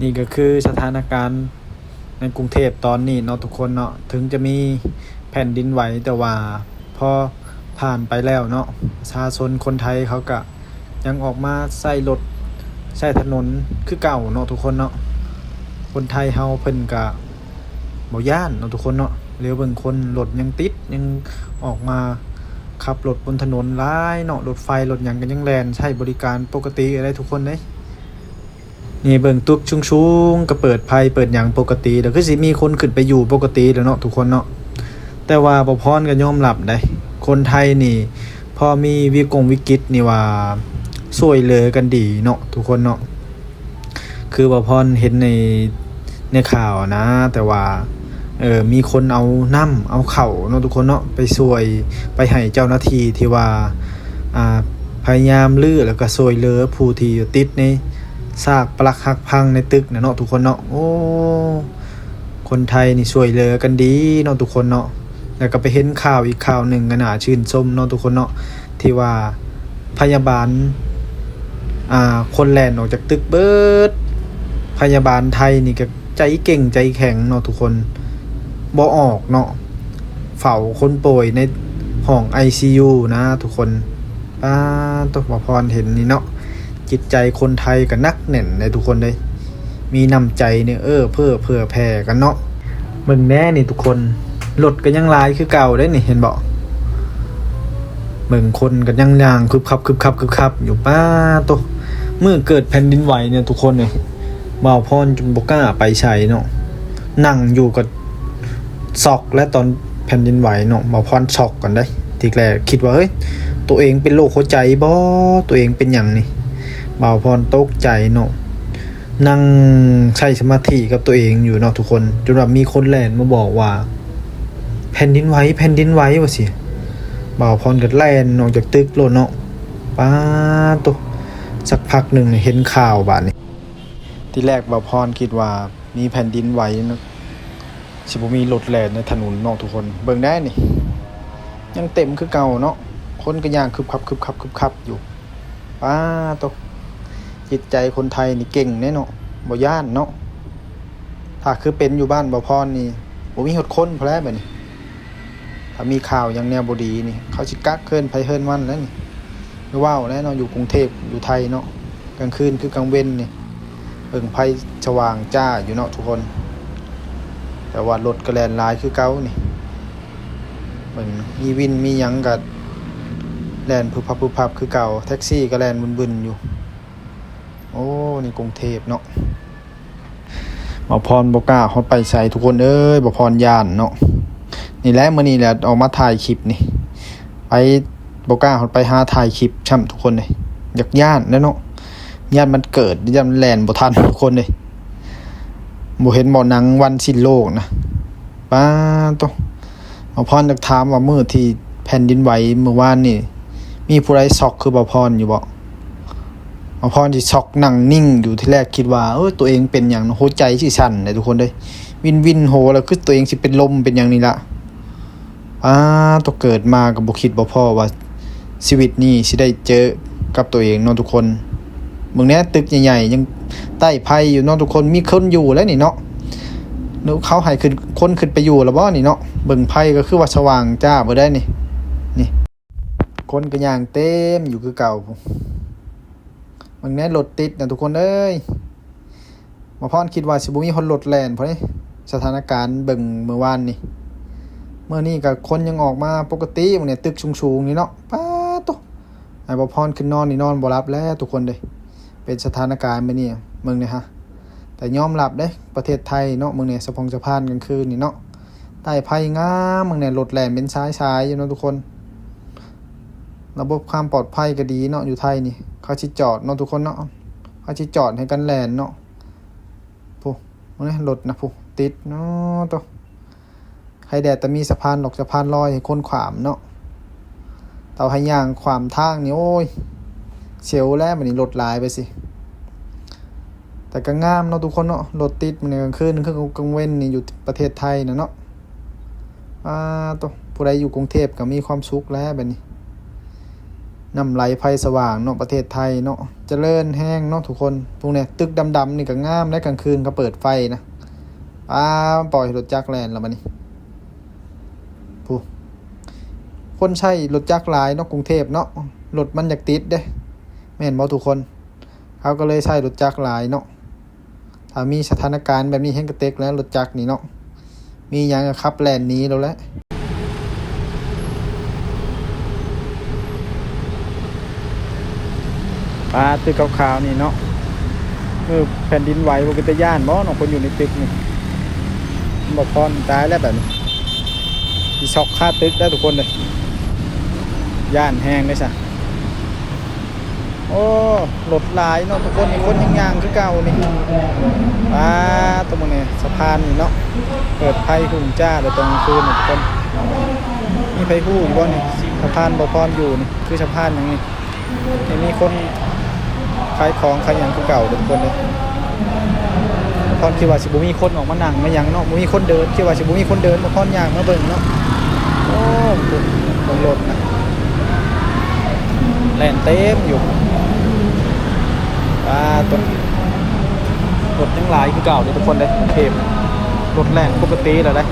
ນີ້ກໍຄືສະຖານະການໃນກຸງເທບຕອນນີ້ເນາະທຸກຄົນເນາະ, ເຖິງຈະມີແຜ່ນດິນໄຫວ ແຕ່ວ່າພໍຜ່ານໄປແລ້ວເນາະ ປະຊາຊົນຄົນໄທເຂົາກະຍັງອອກມາໃຊ້ລົດໃຊ້ຖະໜົນຄືເກົ່າເນາະທຸກຄົນເນາະ. ຄົນໄທເຮົາເພິ່ນກະບໍ່ຢ້ານເນາະທຸກຄົນເນາະ, ຫຼຽວເບິ່ງຄົນ ລົດຍັງຕິດ ຍັງອອກມາຂັບລົດບົນຖະໜົນຫຼາຍເນາະ, ລົດໄຟລົດຫຍັງກໍຍັງແລ່ນໃຊ້ບໍລິການປົກກະຕິເດ້ທຸກຄົນເດ້. ນີ້ເບິ່ງຕຶກສູງໆ ກໍເປີດໄຟເປີດຫຍັງປົກກະຕິ ແລ້ວຄືຊິມີຄົນຂຶ້ນໄປຢູ່ປົກກະຕິແລ້ວເນາະທຸກຄົນເນາະ. ແຕ່ວ່າບ່າວພອນກໍຍອມຮັບໄດ໋ ຄົນໄທນີ້ພໍມີວິກົງວິກິດນີ້ວ່າຊ່ວຍເຫຼືອກັນດີເນາະທຸກຄົນເນາະ. ຄືບ່າວພອນເຫັນໃນ ໃນຂ່າວນະ ແຕ່ວ່າ ເອີ ມີຄົນເອົານ້ຳເອົາເຂົ້າເນາະທຸກຄົນເນາະ ໄປຊ່ວຍ ໄປໃຫ້ເຈົ້າໜ້າທີ່ທີ່ວ່າ ອ່າ ພະຍາຍາມຮື້ ແລ້ວກໍຊ່ວຍເຫຼືອຜູ້ທີ່ຢູ່ຕິດໃນຊາກປະລັກຫັກພັງໃນຕຶກນະເນາະທຸກຄົນເນາະ. ໂອ້ ຄົນໄທນີ້ຊ່ວຍເຫຼືອກັນດີເນາະທຸກຄົນເນາະ. ແລ້ວກໍໄປເຫັນຂ່າວອີກຂ່າວໜຶ່ງກໍໜ້າຊື່ນຊົມເນາະທຸກຄົນເນາະ ທີ່ວ່າພະຍາບານ ອ່າ ຄົນແລ່ນອອກຈາກຕຶກເບິດ. ພະຍາບານໄທນີ້ກໍໃຈເກັ່ງໃຈແຂງເນາະທຸກຄົນ ບໍ່ອອກເນາະ ເຝົ້າຄົນປ່ວຍໃນຫ້ອງໄອຊີຢູນະທຸກຄົນ. ປາດໂທ້ ບ່າວພອນເຫັນນີ້ເນາະ ຈິດໃຈຄົນໄທກໍໜັກແໜ້ນເດ້ທຸກຄົນເດ້ ມີນ້ຳໃຈນີ້ ເອື້ອເຟື້ອເຜື່ອແຜ່ກັນເນາະ. ເບິ່ງແດ່ນີ້ທຸກຄົນ ລົດກໍຍັງຫຼາຍຄືເກົ່າເດ້ນີ້ ເຫັນບໍ່? ເບິ່ງຄົນກໍຍັງຍ່າງຄຶບຂັບ ຄຶບຂັບ ຄຶບຂັບຢູ່. ປາດໂທ້ ມື້ເກີດແຜ່ນດິນໄຫວນີ້ທຸກຄົນເອີຍ ບ່າວພອນຈົນບໍ່ກ້າໄປໃສເນາະ ນັ່ງຢູ່ກໍ ຊັອກແລ້ວຕອນແຜ່ນດິນໄຫວເນາະ. ບ່າວພອນຊັອກກ່ອນເດ້ ທີແລກຄິດວ່າ ເຮີ້ຍ ໂຕເອງເປັນໂລກຫົວໃຈບໍ່? ໂຕເອງເປັນຫຍັງນີ້? ບ່າວພອນຕົກໃຈເນາະ ນັ່ງໃຊ້ສະມາທິກັບໂຕເອງຢູ່ເນາະທຸກຄົນ ຈົນວ່າມີຄົນແລ່ນມາບອກວ່າ ແຜ່ນດິນໄຫວ ແຜ່ນດິນໄຫວ ວ່າຊີ້. ບ່າວພອນກໍແລ່ນອອກຈາກຕຶກໂລດເນາະ. ປາດໂທ້ ສັກພັກໜຶ່ງເຫັນຂ່າວບາດນີ້ ທີແລກບ່າວພອນຄິດວ່າມີແຜ່ນດິນໄຫວເນາະ ຊິບໍ່ມີລົດແລ່ນໃນຖະໜົນເນາະທຸກຄົນ. ເບິ່ງແດ່ນີ້ ຍັງເຕັມຄືເກົ່າເນາະ ຄົນກໍຍ່າງຄຶບຂັບ ຄຶບຂັບ ຄຶບຂັບຢູ່. ປາດໂທ້ ຈິດໃຈຄົນໄທນີ້ເກັ່ງເດ້ເນາະ ບໍ່ຢ້ານເນາະ. ຖ້າຄືເປັນຢູ່ບ້ານບ່າວພອນນີ້ ບໍ່ມີຮອດຄົນພຸ້ນແຫຼະບາດນີ້. ຖ້າມີຂ່າວຫຍັງແນວບໍ່ດີນີ້ ເຂົາຊິກັກເຮືອນໃຜເຮືອນມັນແລ້ວນີ້. ຄືເວົ້າແຫຼະເນາະ ຢູ່ກຸງເທບ ຢູ່ໄທເນາະ ກາງຄືນຄືກາງເວັນນີ້ ເບິ່ງໄຟສະຫວ່າງຈ້າຢູ່ເນາະທຸກຄົນ ແຕ່ວ່າລົດກໍແລ່ນຫຼາຍຄືເກົ່ານີ້. ເບິ່ງ ມີວິນມີຫຍັງກໍແລ່ນພຶບພັບ ພຶບພັບຄືເກົ່າ ແທັກຊີກໍແລ່ນບຶນໆຢູ່. ໂອ້ ນີ້ກຸງເທບເນາະ. ບ່າວພອນບໍ່ກ້າຮອດໄປໃສທຸກຄົນເອີຍ ບ່າວພອນຢ້ານເນາະ. ນີ້ແຫຼະ ມື້ນີ້ແຫຼະອອກມາຖ່າຍຄລິບນີ້ ໄປ ບໍ່ກ້າຮອດໄປຫາຖ່າຍຄລິບຊ້ຳທຸກຄົນເອີຍ ຢາກ ຢ້ານແຫຼະເນາະ ຢ້ານມັນເກີດ ຢ້ານມັນແລ່ນບໍ່ທັນທຸກຄົນເອີຍ. ບໍ່ເຫັນບໍ່ ໜັງວັນສິ້ນໂລກນະ ປາດໂທ້. ບ່າວພອນຢາກຖາມວ່າມື້ທີ່ແຜ່ນດິນໄຫວມື້ວານນີ້ ມີຜູ້ໃດຊັອກຄືບ່າວພອນຢູ່ບໍ່? ບ່າວພອນຊິຊັອກນັ່ງນິ່ງຢູ່ ທີແລກຄິດວ່າ ເອີ ໂຕເອງເປັນຫຍັງ ຫົວໃຈຊິສັ່ນເດ້ທຸກຄົນເດ້ ວິນໆໂຫ ແລ້ວຄືໂຕເອງຊິເປັນລົມເປັນຫຍັງນີ້ລະ. ປາດໂທ້ ເກີດມາກໍບໍ່ຄິດບໍ່ພໍ້ວ່າຊີວິດນີ້ຊິໄດ້ເຈີກັບໂຕເອງເນາະທຸກຄົນ. ເບິ່ງແດ່ ຕຶກໃຫຍ່ໆຍັງໃຕ້ໄຟຢູ່ເນາະທຸກຄົນ ມີຄົນຢູ່ແລ້ວນີ້ເນາະ. ເຂົາໃຫ້ຂຶ້ນ ຄົນຂຶ້ນໄປຢູ່ແລ້ວບໍ່ນີ້ເນາະ? ເບິ່ງໄຟກໍຄືວ່າສະຫວ່າງຈ້າເບິດໄດ໋ນີ້ ນີ້ ຄົນກໍຍ່າງເຕັມຢູ່ຄືເກົ່າ. ເບິ່ງແດ່ ລົດຕິດນະທຸກຄົນເອີຍ. ບ່າວພອນຄິດວ່າຊິບໍ່ມີຮອດລົດແລ່ນພຸ້ນເດ້ ສະຖານະການເບິ່ງມື້ວານນີ້. ມື້ນີ້ກໍຄົນຍັງອອກມາປົກກະຕິ ເບິ່ງແດ່ ຕຶກສູງໆນີ້ເນາະ ປາດໂທ້. ໃຫ້ບ່າວພອນຂຶ້ນນອນນີ້ນອນບໍ່ຫຼັບແລ້ວທຸກຄົນເດ້ ເປັນສະຖານະການແບບນີ້ ເບິ່ງແດ່ຮະ. ແຕ່ຍອມຮັບເດ້ ປະເທດໄທເນາະ ເບິ່ງແດ່ ສະພອງສະພານກາງຄືນນີ້ເນາະ ໃຕ້ໄຟງາມ ເບິ່ງແດ່ ລົດແລ່ນເປັນສາຍໆຢູ່ເນາະທຸກຄົນ. ລະບົບຄວາມປອດໄພກໍດີເນາະ ຢູ່ໄທນີ້ ເຂົາຊິຈອດເນາະທຸກຄົນເນາະ ເຂົາຊິຈອດໃຫ້ກັນແລ່ນເນາະ. ພຸ້ນ ເບິ່ງແດ່ ລົດນະ ພຸ້ນ ຕິດເນາະໂຕ. ໃຄແດ່ແຕ່ມີສະພານຫຼອກສະພານລອຍໃຫ້ຄົນຂ້າມເນາະ ເຕົາໃຫ້ຍ່າງຂ້າມທາງນີ້ ໂອ້ຍ ເຊວແລ້ວ ບາດນີ້ລົດຫຼາຍໄປຊິ. ແຕ່ກໍງາມເນາະທຸກຄົນເນາະ ລົດຕິດມື້ກາງຄືນຄືກາງເວັນນີ້ ຢູ່ປະເທດໄທນະເນາະ. ອາໂຕ ຜູ້ໃດຢູ່ກຸງເທບກໍມີຄວາມສຸກແລ້ວບາດນີ້. ນ້ຳໄຫຼໄຟສະຫວ່າງເນາະ ປະເທດໄທເນາະ ຈະເລີນແຮງເນາະທຸກຄົນ. ພວກນີ້ຕຶກດຳໆນີ້ກໍງາມໃດ໋ ກາງຄືນເຂົາເປີດໄຟນະ. ປາ ປ່ອຍໃຫ້ລົດຈັກແລ່ນແລ້ວບັດນີ້. ຜູ້ ຄົນໃຊ້ລົດຈັກຫຼາຍເນາະ ກຸງເທບເນາະ ລົດມັນຢາກຕິດເດ້ ແມ່ນບໍ່ທຸກຄົນ? ເຂົາກໍເລີຍໃຊ້ລົດຈັກຫຼາຍເນາະ. ຖ້າມີສະຖານະການແບບນີ້ແຮງກະເຕັກແລ້ວ ລົດຈັກນີ້ເນາະ ມີຫຍັງກໍຂັບແລ່ນໜີໂລດແຫຼະ. ປາ ຕຶກຂາວໆນີ້ເນາະ ມື້ແຜ່ນດິນໄຫວບໍ່ເປັນຕາຢ້ານບໍ່ເນາະ ຄົນຢູ່ໃນຕຶກນີ້. ບໍ່ພອນຕາຍແລ້ວແບບນີ້ ຊິຊັອກຄາຕຶກໄດ້ທຸກຄົນເດ້ ຢ້ານແຮງເດ້ຊະ. ໂອ້ ລົດຫຼາຍເນາະທຸກຄົນ ນີ້ຄົນຍັງຍ່າງຄືເກົ່ານີ້. ປາ ຕົວມື້ນີ້ສະພານນີ້ເນາະ ເປີດໄຟຮຸ່ງຈ້າແຕ່ຕອນກາງຄືນນີ້ທຸກຄົນ. ມີໃຜຮູ້ຢູ່ບໍ່ນີ້ ສະພານບໍ່ພອນຢູ່ນີ້ ຄືສະພານຫຍັງນີ້? ຍັງມີຄົນຂາຍຂອງຂາຍຫຍັງຄືເກົ່າເດ້ທຸກຄົນເດ້. ພອນຄິດວ່າຊິບໍ່ມີຄົນອອກມານັ່ງມາຫຍັງເນາະ ບໍ່ມີຄົນເດີນ ຄິດວ່າຊິບໍ່ມີຄົນເດີນ ບໍ່ພອນຍ່າງມາເບິ່ງເນາະ. ໂອ້ ເບິ່ງລົດນະ ແລ່ນເຕັມຢູ່. ປາ ຕົວ ລົດຍັງຫຼາຍຄືເກົ່າເດ້ທຸກຄົນເດ້ ກຸງເທບ ລົດແລ່ນປົກກະຕິແລ້ວເດ້.